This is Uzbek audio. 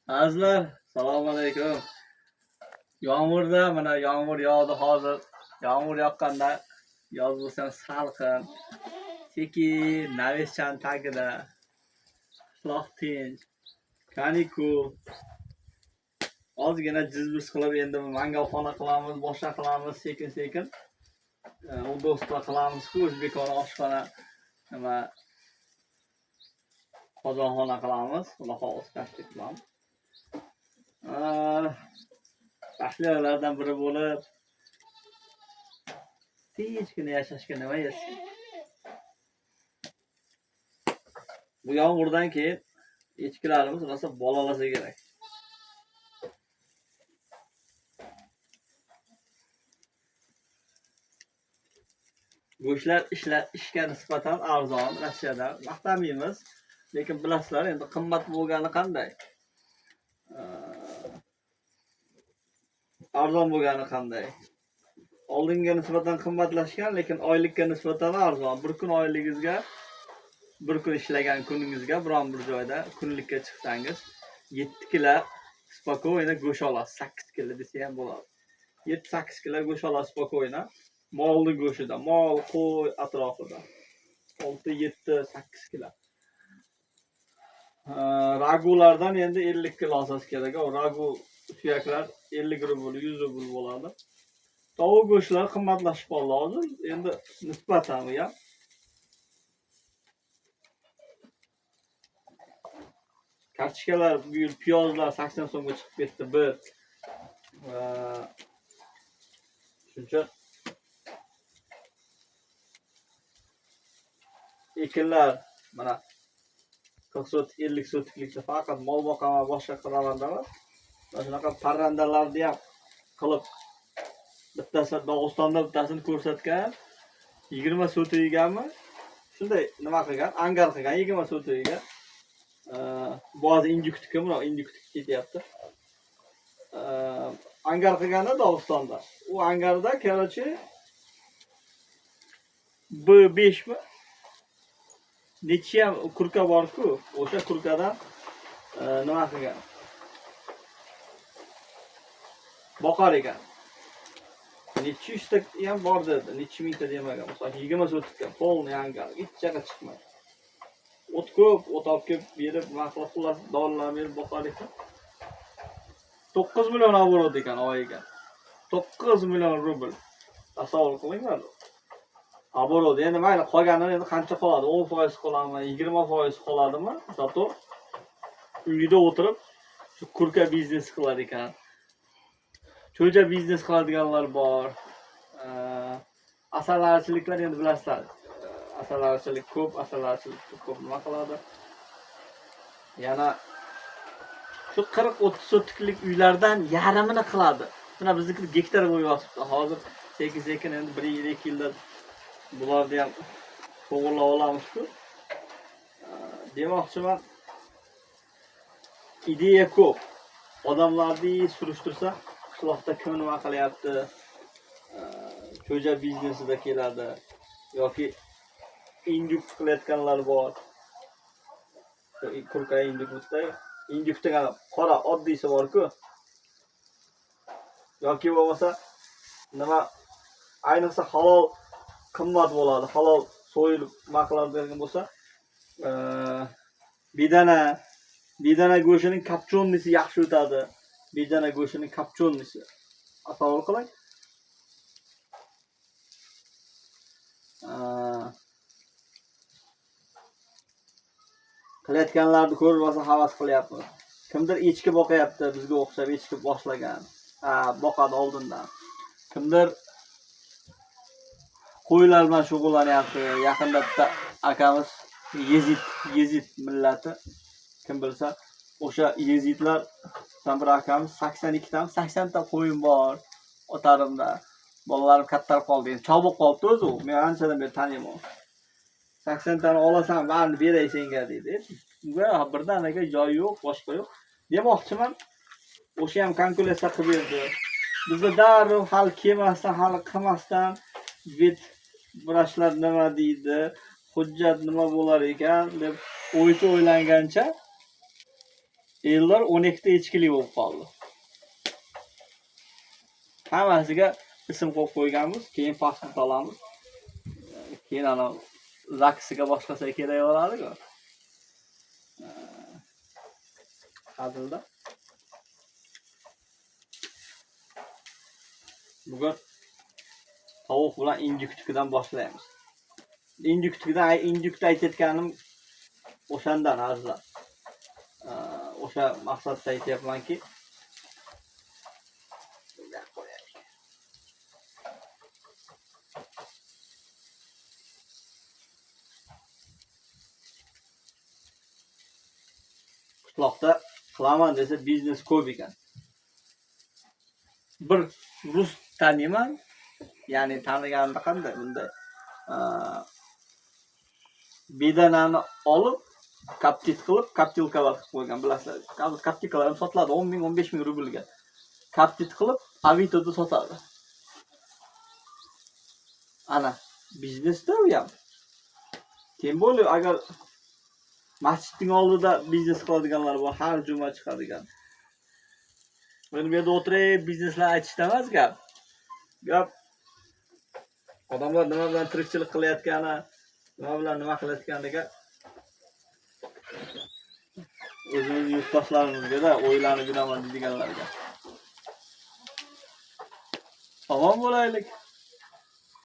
Azizlar, assalomu alaykum. Yomg'irda mana yomg'ir yog'di hozir. Yomg'ir yoqqanda yoz bo'lsa salqin. Sekin naveschan tagida qishloq tinch, kanikul. Ozgina jizbiz qilib endi mangalxona qilamiz, boshqa qilamiz, sekin-sekin. Удобство qilamiz-ku, o'zbekona oshxona, nima qozonxona qilamiz. Xudo xohlasa tashkil qilamiz. Baxtlilardan biri bo'lib tinchgina yashashga nima yetsin. Bu yomg'irdan keyin echkilarimiz rosa bolalasa kerak. Go'shtlar ishga nisbatan arzon Rossiyada. Maqtamaymiz, lekin bilasizlar endi qimmat bo'lgani qanday? Arzon bo'lgani qanday? Oldinga nisbatan qimmatlashgan, lekin oylikka nisbatan arzon. Bir kun oyligingizga, bir kun ishlagan kuningizga biron bir joyda kunlikka chiqsangiz 7 kilo spokойно go'sht olasiz. 8 kilo desa ham bo'ladi. 7-8 kilo go'sht olasiz spokойно. Molni go'shida, mol, qo'y atrofida. 6, 7, 8 kilo. Ragulardan endi 50 kilo olsangiz kerak. O ragu suyaklar 50 rubl, 100 rubl bo'ladi. Tovuq go'shtlari qimmatlashib qoldi hozir. Endi nisbatan u ham. Kartoshkalar bu yil piyozlar 80 so'mga chiqib ketdi bir. Shuncha ekinlar mana 40 sotik, 50 sotiklikda faqat mol boqaman, boshqa qilaman emas. Mana shunaqa parrandalarni ham qilib bittasi Dog'istonda bittasini ko'rsatgan, 20 sotigami shunday nima qilgan, angar qilgan 20 sotigiga. Ba'zi indukniki, mana indukniki ketyapti. Angar qilganda Dog'istonda. U angarda, B5 mi? Necha ham kurka bor-ku, o'sha kurkadan nima qilgan? Boqar ekan. Necha yuzta ham bor dedi, necha mingta demagan. Misol 20 sotikka polniy angar, hech yoqqa chiqmaydi. O't ko'p, o't olib kelib berib, nima qilib, xullas dorilar berib boqar ekan. 9 million оборот ekan oyiga. 9 million rubl. Tasavvur qilinglar. Оборот endi mayli, qolganini endi qancha qoladi? 10% qoladimi, 20% qoladimi? Zato uyida o'tirib shu kurka biznes qilar ekan. Cho'ja biznes qiladiganlar bor. Asalarichiliklar endi bilasizlar. Asalarichilik ko'p, asalarichilik ko'p nima qiladi? Yana shu 40-30 sotiklik uylardan yarmini qiladi. Mana bizniki gektar bo'yi yotibdi. Hozir sekin-sekin endi 1 yil, 2 yilda bularni ham to'g'irlab olamiz-ku. Demoqchiman, ideya ko'p. Odamlarni surishtirsa, qishloqda kim nima qilyapti? Cho'ja biznesida keladi yoki induk qilayotganlar bor. Kurka induk bitta, induk degan qora oddiysi bor-ku. Yoki bo'lmasa nima, ayniqsa halol qimmat bo'ladi. Halol so'yilib nima qiladigan bo'lsa, bedana go'shining kapchonnisi yaxshi o'tadi. Bedana go'shining kapchonnisi. Tasavvur qiling. Qilayotganlarni ko'rib rosa havas qilyapmiz. Kimdir echki boqayapti, bizga o'xshab echki boshlagan. Ha, boqadi oldindan. Kimdir qo'ylar bilan shug'ullanyapti. Yaqinda bitta akamiz Yezid millati, kim bilsa, o'sha yezidlar bir akamiz 82 tami, 80 ta qo'yim bor otarimda. Bolalarim kattarib qoldi. Endi chol bo'lib qolibdi o'zi u. Men anchadan beri taniyman. 80 tani olasan, barini beray senga deydi. Unga birdaniga joy yo'q, boshqa yo'q. Demoqchiman, o'sha ham kalkulyatsiya qilib berdi. Bizda darrov hali kelmasdan, hali qilmasdan vet vrachlar nima deydi, hujjat nima bo'lar ekan deb o'ycha o'ylangancha Eldor 12 ta echkili bo'lib qoldi. Hammasiga ism qo'yib qo'yganmiz, keyin pasport olamiz. Keyin ana zaksiga boshqasiga kerak bo'ladi-ku. Hazilda. Bugun tovuq bilan injuknikidan boshlaymiz. Injuknikidan, injukni aytayotganim o'shandan azizlar. O'sha maqsadda aytyapmanki, qishloqda qilaman desa biznes ko'p ekan. Bir rus taniyman, ya'ni taniganimda qanday bunday bedanani olib kaptit qilib kaptilkalar qilib qo'ygan, bilasizlar. Kaptilkalar ham sotiladi 10 ming, 15 ming rublga. Kaptit qilib Avitoda sotadi. Ana biznesda u ham. Тем более agar masjidning oldida biznes qiladiganlar bor, har juma chiqadigan. Endi bu yerda o'tirib bizneslar aytishda emas gap. Gap odamlar nima bilan tirikchilik qilayotgani, nima bilan nima qilayotganiga o'zimiz yurtdoshlarimizga-da o'ylanib yuraman deydiganlarga. Omon bo'laylik.